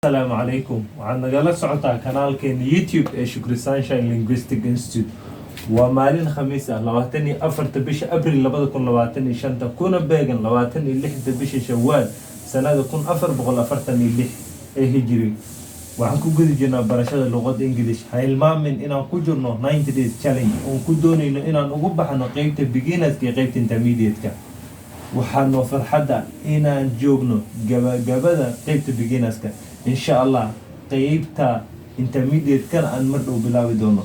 Asalaamu calaykum. Waxaad nagala socotaa kanaalkeena YouTube ee Shukri Sunshine Linguistic Institute. Waa maalin Khamiis ah, 24-ta bisha Abril 2025-ta, kuna beegan 26-da bisha Shawaal sanada 1446 ee Hijri. Waxaan ku guda jirnaa barashada luqadda English. Ha hilmaamin inaan ku jirno 90 days challenge oon ku doonayno inaan ugu baxno qeybta beginnerska iyo qeybta intermediate-ka. Waxaa noo farxadda inaan joogno gabagabada qeybta beginnerska. Insha Allah qeybta intermediate-kana aan mar dhow bilaabi doono.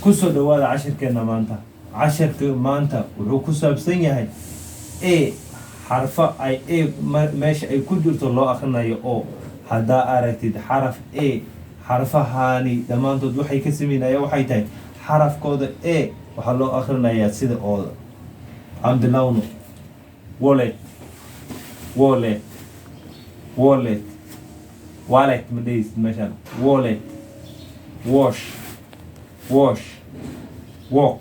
Kusoo dhawaada cashirkeena maanta. Cashirka maanta wuxuu ku saabsan yahay a xarfo ay a meesha ay ku jirto loo akhrinayo, oo haddaa aragtid xaraf a, xarfahaani dhammaantood waxay ka sameynaya waxay tahay xarafkooda a waxaa loo akhrinayaa sida ooda. Aan bilowno. Wallet, wallet, wallet, wallet. Ma dhehaysid meeshaan wallet. Wash, wash, walk,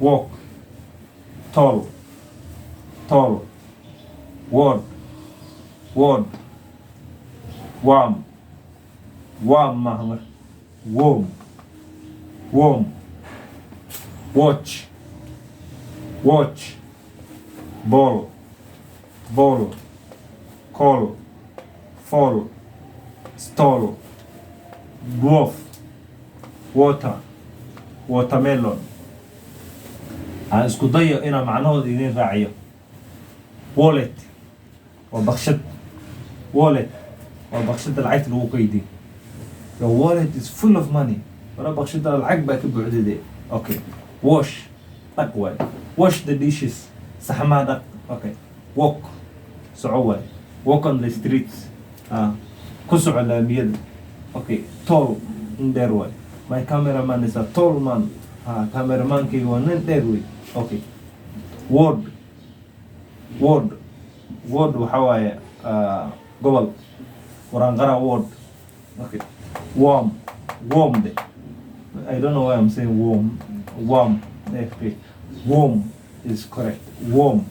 walk, tall, tall, ward, ward, warm, warm maaha marka, warm, warm, watch, watch, ball, ball, call, fall, stall, dwarf, water, watermelon. Aan isku dayo inaan macnahooda idin raaciyo. Wallet waa bakshad. Wallet waa bakshada lacagta lagu kaydiyo. Your wallet is full of money. Wara bakshada lacag baa ka buuxdade. Okay. Wash, dhaq waay. Wash the dishes, saxmaha dhaq. Okay. Walk, soco waay. Walk on the streets, ah, ku soco laamiyada. Okay. Tall, nin dheer waay. My cameraman is a tall man. Ah, cameramankayga waa nin dheer wey. Okay. Ward, ward, ward waxa waaye gobol. Waraanqara ward. Okay. Warm, warm de. I don't know why I'm saying warm. Warm. Okay. Warm is correct. Warm,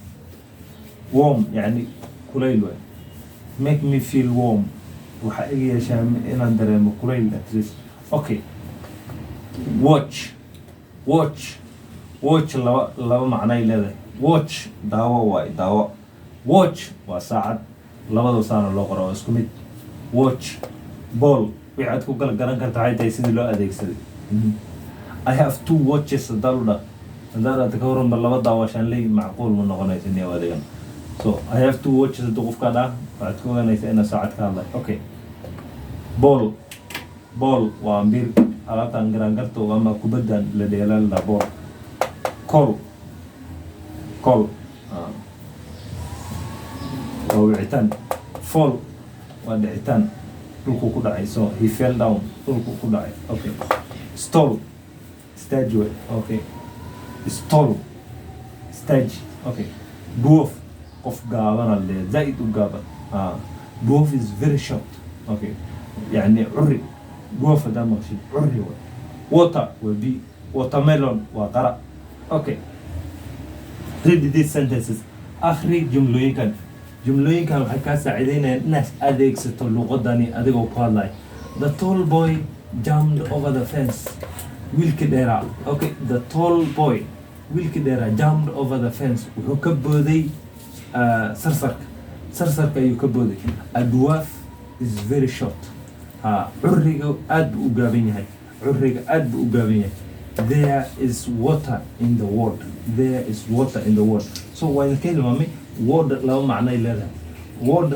warm yani kulayl waay. Make me feel warm, waxa iga yeeshaa inaan dareemo kulayl at least. Okay. Watch, watch, watch laba macnay leedahay. Watch daawo waay, daawo. Watch waa saacad. Labada saana loo qoro, waa isku mid. Watch. Ball, wixii aad ku kala garan karta waxay tahay sidii loo adeegsaday. I have two watches hadaa lu dhah, hadaa dhahda ka waranba laba daawashaan ley, macquul ma noqonaysa niyo adeegan. So I have two watches hadduu qofkaa dhaha, waxaad ku ogaanaysaa inaa saacad ka hadlay. Okay. Ball, ball waa ambir, alaabtan garaangarto ama kubaddan la dheela la dhaha ball. Call, call, ah, waa wicitaan. Fall waa dhicitaan, dhulku ku dhacay. So he fell down, dhulku ku dhacay. Okay. Stall, stage way. Okay. Stall, stage. Okay. Dwarf, qof gaabana le, zaid u gaaban. Ah, dwarf is very short. Okay, yani curri. Dwarf hadaa maqshid, curri way. Water waa biyo, watermelon waa qara. Okay. Read these sentences. Akhri jumlooyinkan. Jumlooyinkan waxay kaa saacideynayaan inaad adeegsato luqadani adigoo ku hadlaya. The tall boy jumped over the fence. Wiilka dheeraa. Okay. The tall boy, wiilka dheeraa, jumped over the fence, wuxuu ka booday sarsarka. Sarsarka ayuu ka booday. A dwarf is very short. Ha, curriga aad buu u gaaban yahay. Curriga aad buu u gaaban yahay. There is water in the ward. There is water in the ward. So waa idinka hilmaamay, ward laba macnoay leedahay. Ward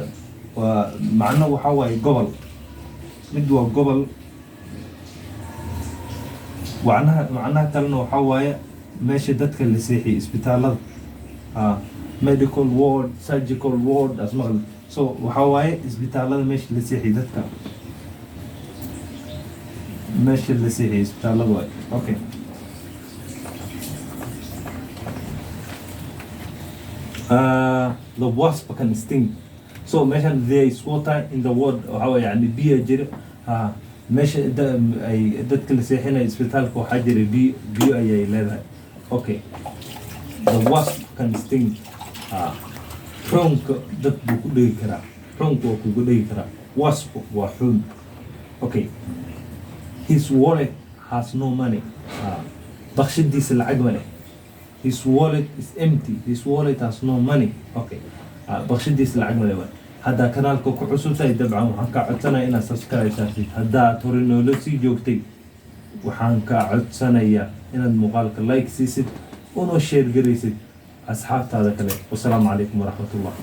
waa macno waxaa waaye gobol. Mid waa gobol, macnaha kalena waxaa waaye meesha dadka la seexiyay, isbitaalada. Ah, medical ward, surgical ward as maqli. So waxaa waaye isbitaalada meesha la seexiyay dadka, meesha la seexiyay isbitaalada waaye. Okay. The wasp can sting. So meeshan there is water in the ward waxaa waaye yani biyo jira. Ha, meesha ay dadka la seexinaya isbitaalka waxaa jira biyo, biyo ayay leedahay. Okay. The wasp can sting. Ha, xoonka dad buu ku dhegi karaa, xoonka waa kugu dhegi karaa. Wasp waa xun. Okay, his wallet has no money. Baqshadiisa lacag ma leh. His wallet is empty. His wallet has no money. Okay, baqshadiisa lacag ma leh waay. Haddaa kanaalka ku cusub tahay, dabcan waxaan kaa codsanaya inaad subscribe saartid. Haddaad hore noola sii joogtay, waxaan kaa codsanayaa inaad muuqaalka like siisid una share garaysid asxaabtaada kale. Wasalaamu calaykum waraxmatullah.